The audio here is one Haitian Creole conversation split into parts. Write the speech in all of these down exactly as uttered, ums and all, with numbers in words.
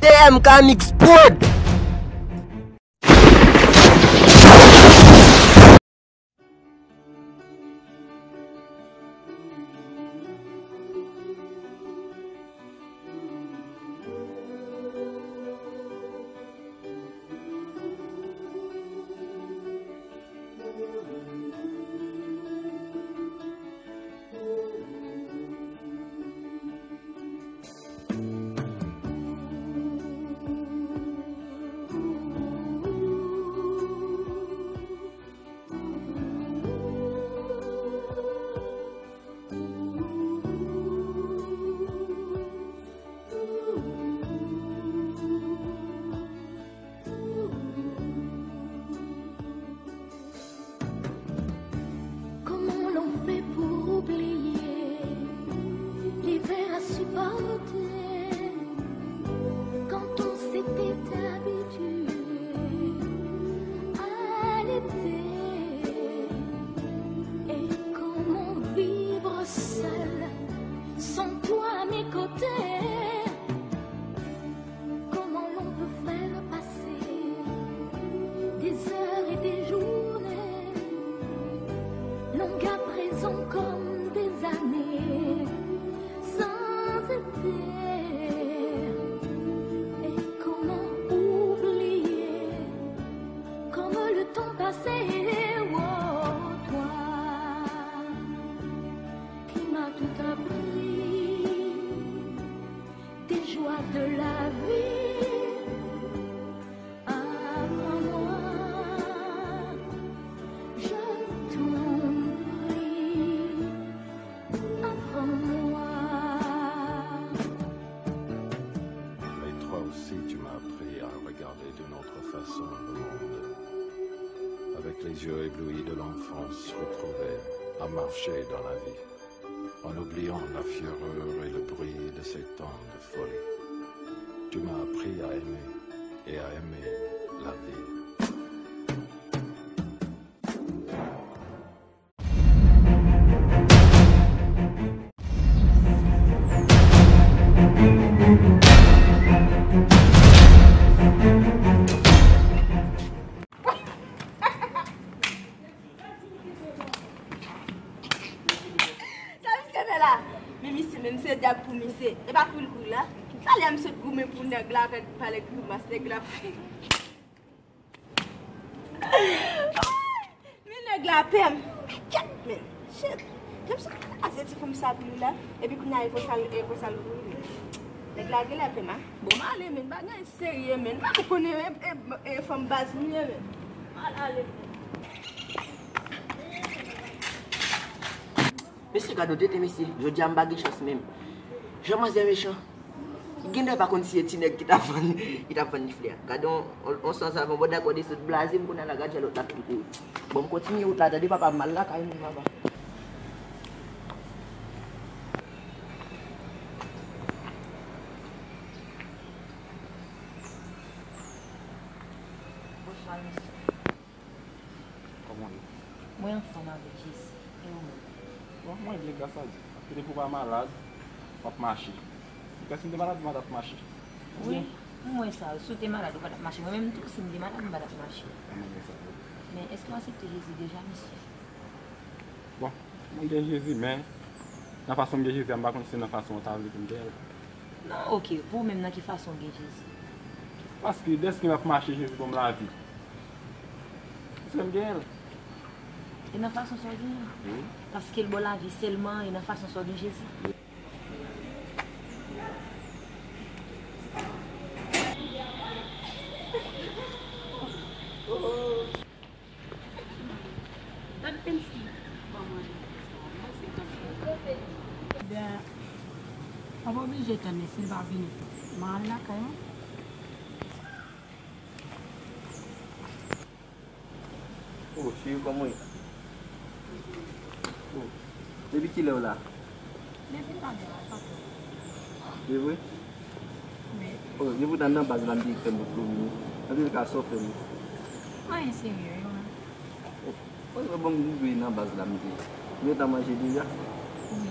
T M K Mix Prod. Comment l'on fait pour oublier l'hiver à supporter quand on s'était habitué à l'été? Et comment vivre seul sans toi à mes côtés? Comment l'on peut faire passer des heures et des journées, longues à présent comme des années, sans été? Et comment oublier comme le temps passé, oh, toi qui m'as tout appris, des joies de la vie. Apprends-moi, je t'en prie, apprends-moi. Mais toi aussi, tu m'as appris à regarder d'une autre façon le monde. Avec les yeux éblouis de l'enfance retrouvée, à marcher dans la vie, en oubliant la fureur et le bruit de ces temps de folie. Tu m'as appris à aimer et à aimer la vie. Sa misye fè la? Men misye, men misye dyab pou misye. E pa kouri l kouri la. Talè a misye t goumen pou nèg la, fè pale grimas nèg la. Men nèg la pè m. Kèt, men. Shit. Jan misye kraze ti fanm sa pou li la. Epi kounye a, e konsa l, e konsa l kouri. Nèg la genlè pè m, a. Bon, m ale, men. Bagay serye, men. M pa konnen, e, e, e fanm baz m ye, men. M al ale. Mesye, gade w tete, mesye. Jodi a m pa gen chans menm. Jan manzè mechan. Genlè pa konn si e ti nèg ki t ap vann, ki t ap vann li flè a. Gade on, on, on sanzave, on bò dakò de sot blaze m kounye a la, gade jan lòt la fin kouri. Bon, m kontinye wout la, tande papa, m al lakay mwen, papa. Bonswa, mesye. Kòman w ye? Mwen anfòm avèk Jezi. E ou menm? Bon, mwen byen, gras a Dye. Paske depi w pa malad, w ap mache. Si, si m te malad, m pa t ap mache. Wi, m wè sa. Si w te malad, ou pa t ap mache. Mwen menm tou, si m te malad, m pa t ap mache. Mwen wè sa tou. Men èske w aksepte Jezi deja, mesye? Bon, mwen gen Jezi, men nan fason m gen Jezi a, m pa konn si se nan fason w ta vle pou m gen l. Non, oke, pou ou menm, nan ki fason w gen Jezi? Paske dèske m ap mache, Jezi ban m lavi. Paske m gen l. E nan fason sa w gen l? Wi. Paske l ba w lavi sèlman, e nan fason sa w gen Jezi? Wi. Ben, w ap oblije tann li si l pa vini. M a al lakay mwen. Oh, cheri, kòman w ye? Oh, depi kilè w la? Depi talè a, papa. Se vre? Wi. Oh, e poutan nan baz la m te fè m pou vini. Antouleka, sa w fè m? Anyen serye, wi, mwen. Oh, oh, bon, m rive nan baz la m te. Ou gentan manje deja? Wi.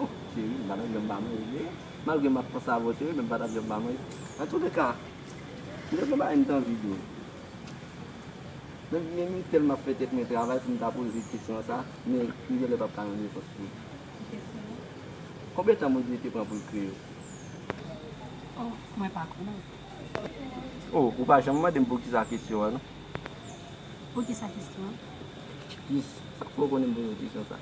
Oh, cheri, m pa nan janm pa manje. Malgre m ap panse avè w serye, men m pa t ap janm pa manje. Antouleka, m gen yon bagay m t anvi di w. Men, men, men tèlman ap fè tèt mwen travay pou m ta poze kesyon sa, men m genlè p ap ka jwenn repons pou li. Konbyen tan Bondye te pran pou l kreye w? Oh, mwen pa konnen. Oh, ou pa janm mande m poukisa kesyon an, non? Poukisa kesyon an? Jis, sa k fè w konnen m poze w kesyon sa?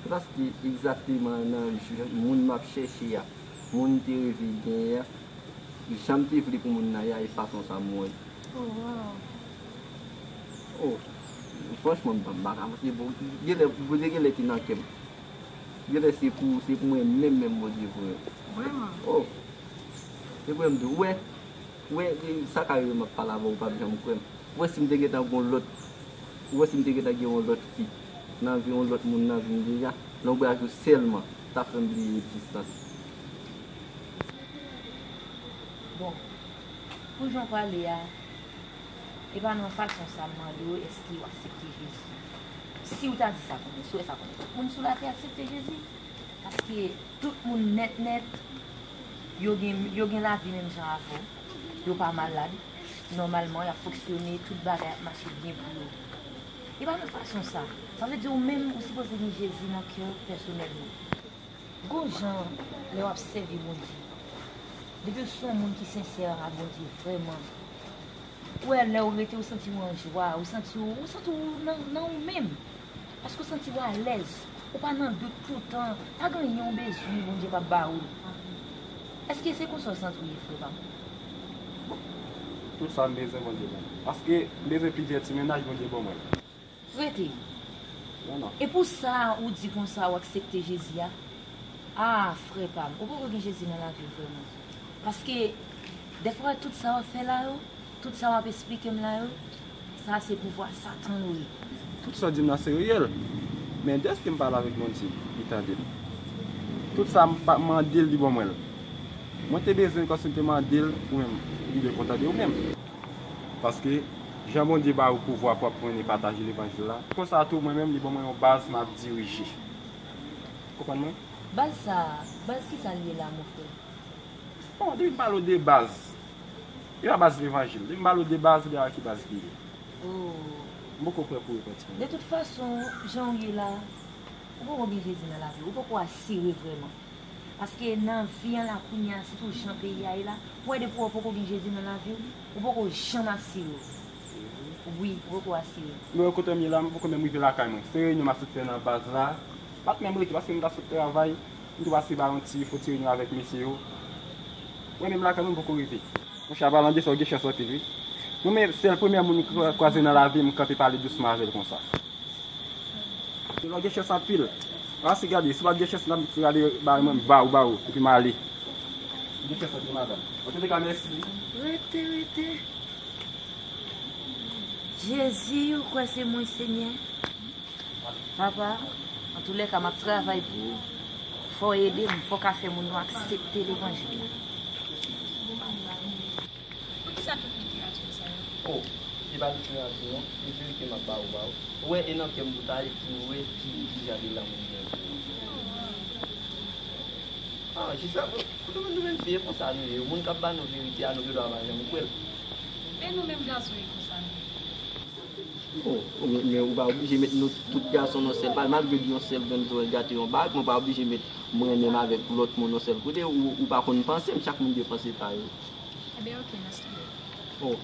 Se paske egzakteman nan jan moun m ap chèche a, moun m te reve genyen an, jan m te vle pou moun nan ye a, e fason sa m wè l. Oh, wow. Oh, franchman, m pa, m pa ka panse bon, genlè, Bondye genlè te nan kè m. Genlè se pou, se pou mwen menm, menm Bondye voye m. Vrèman? Oh, se pou mwen m di w, wè, wè, e, sa ka rive m ap pale avè w, ou p ap janm kwè m. Ou wè si m te gentan gen yon lòt, ou wè si m te gentan gen yon lòt fi nan vi, yon lòt moun nan vi m deja, nan yon bra jou sèlman, ta fè m bliye egzistans. Bon, pou jan w pale a, e pa nan fason sa m mande w èske w aksepte Jezi. Si w ta di sa konnen, si w wè sa konnen, tout moun sou latè aksepte Jezi. Paske tout moun nèt nèt, yo gen, yo gen lavi menm jan avè w. Yo pa malad. Nòmalman, y ap fonksyone, tout bagay ap mache byen pou yo. E pa nan fason sa. Sa vle di ou menm, ou sipoze gen Jezi nan kè w pèsonèlman. Gon jan, lè w ap sèvi Bondye, depi w se yon moun ki sensè a Bondye vrèman, ou wè lè w rete, ou santi w an jwa, ou santi w, ou santi w nan, nan ou menm. Paske w santi w alèz, ou pa nan dout toutan, pa gen anyen w bezwen Bondye p ap ba ou l. Èske se konsa w santi w ye, frè pa m? Tout sa m bezwen, Bondye ban m. Paske m bezwen plizyè ti mennaj, Bondye ban mwen l. Rete. Non, non. E pou sa ou di konsa ou aksepte Jezi a? Ah, frè pa m, ou poko gen Jezi nan lavi w vrèman. Paske, dèfwa, tout sa w ap fè la yo, tout sa w ap esplike m la yo, sa se pouvwa Satan yo ye. Tout sa w di m nan se reyèl. Men dèske m pale avèk Bondye, li tande m. Tout sa m pa mande l, li ban mwen l. Mwen te bezwen l kòmsi m te mande l ou menm, li dwe kontan de ou menm. Paske, jan Bondye ba ou pouvwa pou w ap pran e pataje levanjil la, konsa tou mwen menm, li ban mwen yon baz m ap dirije. Konprann mwen? Baz sa a, baz kisa l ye la, mon frè? Bon, depi m pale w de baz, e pa baz levanjil. Depi m pale w de baz, ou deja wè ki baz li ye. Oh. M poko prè pou repanti. De tout fason, jan w ye la, ou poko gen Jezi nan lavi w, ou poko asire vrèman. Paske nan vi an la kounye a, sitou jan peyi a ye la, ou wè depi w poko gen Jezi nan lavi w, ou poko janm asire w. Wi, ou poko asire w. Men kote m ye la, m poko menm rive lakay mwen. Se reyinyon m ap sot fè nan baz la. M pa t menm rete paske m ta sot travay, m tou pase ba yon ti fo ti reyinyon avèk mesye yo. Mwen menm lakay mwen, m poko rive. Monchè, apalan de sa, w gen chans anpil, wi. Mwen menm, sèl premyè moun m kwa-, kwaze nan lavi m, m kanpe pale dousman avè l konsa. Lè w gen chans anpil. Pase gade, si w pa t gen chans, n ap gade bagay mwen, ba ou, ba ou, epi m ale. Gen chans anpil, madanm. Antouleka, mèsi. Rete, rete. Jezi, ou kwè se mwen, Senyè? Papa, antouleka, m ap travay pou ou. Fò w ede m, fò w ka fè moun yo aksepte levanjil la. Poukisa tout literati sa yo? Oh, se pa literati non, se verite m ap ba ou, ba ou. Ou wè, e nan kè m pou ta ekri w, e ki, ki jan de lanmou m gen pou ou. Ah, jis sa, kote nou menm fi, e konsa nou ye. Moun k ap ba nou verite a, nou gen dwa pa janm kwè l. E nou menm gason, e konsa nou ye. Oh, oh, men, men ou pa oblije met nou tout gason nan sèl pal. Malgre di yon sèl grenn zòrèy gate yon bak, men ou pa oblije met mwen menm avèk lòt moun nan sèl kote. Ou, ou pa konn panse m, chak moun gen panse pa yo. Ebyen, oke, mèsi. Oh,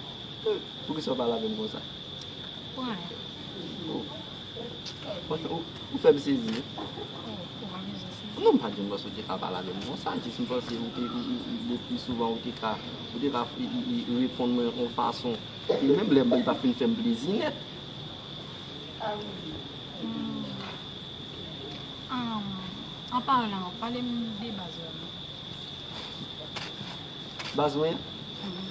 eh, poukisa w pale avè m konsa? Pou anyen. Oh. Franchman, ou, ou fè m sezi, wi. Oh, ou pa bezwen sezi. Non, m pa t janm panse w te ka pale avè m konsa. Jis m panse ou te, ou, ou, ou, le pli souvan ou te ka, ou te ka, i, i, i, reponn mwen yon fason. E menm lè m, li pa fin fè m plezi nèt. Hmm. An, an palan, pale m de baz la non. Baz mwen? Mhm.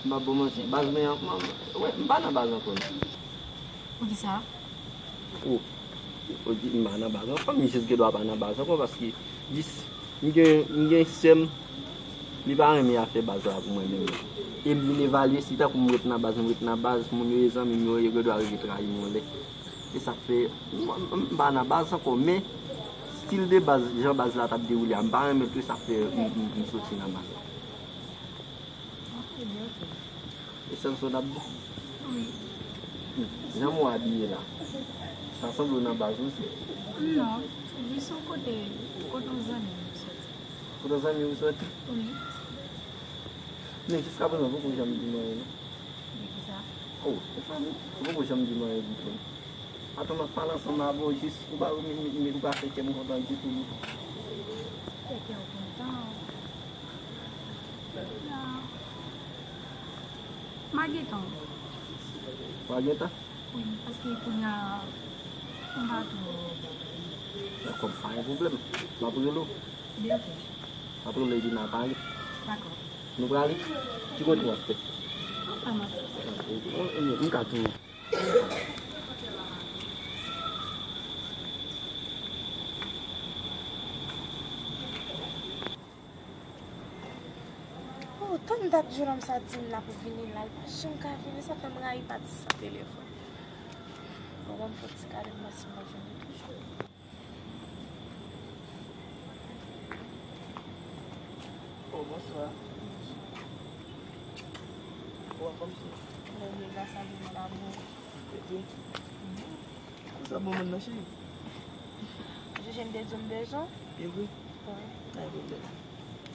M pa ba w manti. Baz mwen an, m, wè, m pa nan baz ankò non. Poukisa? Oh. Ou di m pa nan baz ankò, m jis gen dwa pa nan baz ankò paske jis m gen, m gen sè m, li pa renmen afè baz la pou mwen menm. E m vin evalye, si tankou m ret nan baz, m ret nan baz, moun yo e zanmi m yo, yo gen dwa rive trayi m yon lè. E sa k fè, m, m, m pa nan baz ankò, men Stil de baz, jan baz la t ap dewoule a, m pa renmen l tou, sa fè m, m, m soti nan baz la. Ok, ok. E sèl sa w t ap di? Wi. Hmm. Jan w abiye la, sa sanble w nan baz ou se? Non, jis yon kote, kote yon zanmi m soti. Kote yon zanmi w soti? Wi. Men jiskaprezan, poko janm di m anyen, non. De ki sa? Oh, e sa, non. Ou poko janm di m anyen ditou. Atann m ap pale ansanm avè w, jis ou pa, ou pa fè kè m kontan ditou, non. Fè kè w kontan. Non. M a gentan. W a gentan? Wi, paske kounye a, m pa twò. Dakò, pa gen pwoblèm. M ap rele w. Byen, ok. M ap rele w epi n a pale. Dakò. Nou prale? Ki kote w ap fè? Anfè, m ap fè. M ka tou. Oh, tann dat jennonm sa di m l ap vini la, li pa janm ka vini, sa fè m rayi pati san telefòn. Bon, ban m fè yon ti gade, m wè si m pa jwenn li toujou. Oh, bonswa. Ou anfòm, cheri? Mwen byen, gras a Dye, mon amour. E vre? Konsa bon moun nan, cheri? Ou sonje m te di w m bezwen w? E vre? Wi. Pa gen pwoblèm.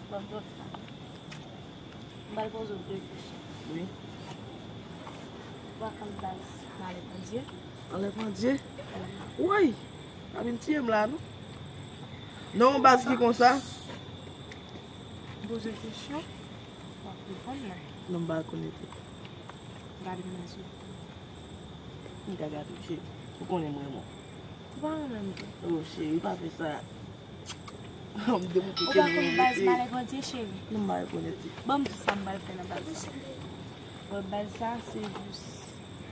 Bon, m pral poze w de kesyon. Wi. Ou pa konn baz Malè Pandye? Malè Pandye? Wi. Pa vin tiye m la, non. Non, yon baz ki konsa? M poze w kesyon, w ap reponn mwen. Non, m pa rekonèt li. Gade m nan zye. M ka gade w, cheri. Ou konnen m renmen w. Ou pa renmen m tou? Oh, cheri, pa fè sa. M demoute ke m renmen w, cheri. Ou pa konn baz Malè Pandye, cheri? Non, m pa rekonèt li. Ban m di sa m pral fè nan baz sa. Bon, baz sa, se jis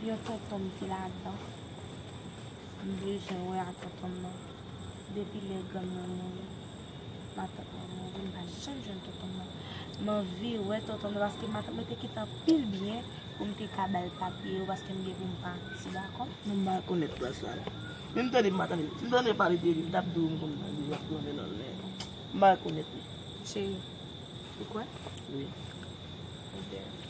yon tonton m ki ladan. M bezwen wè a tonton m nan. Depi lè grann mwen mouri, matant mwen mouri, m pa janm jwenn tonton m nan. M anvi wè tonton m nan paske matant mwen te kite anpil byen pou m te ka ba l papye yo paske m gen pou m pati, dakò? Non, m pa rekonèt baz sa la. Men m tande, m pa tande. Si m tande pale de li, m t ap di w m konn nan li, m ap konnen nan l, men m pa rekonèt li. Cheri, ou kwè? Wi. Ebyen,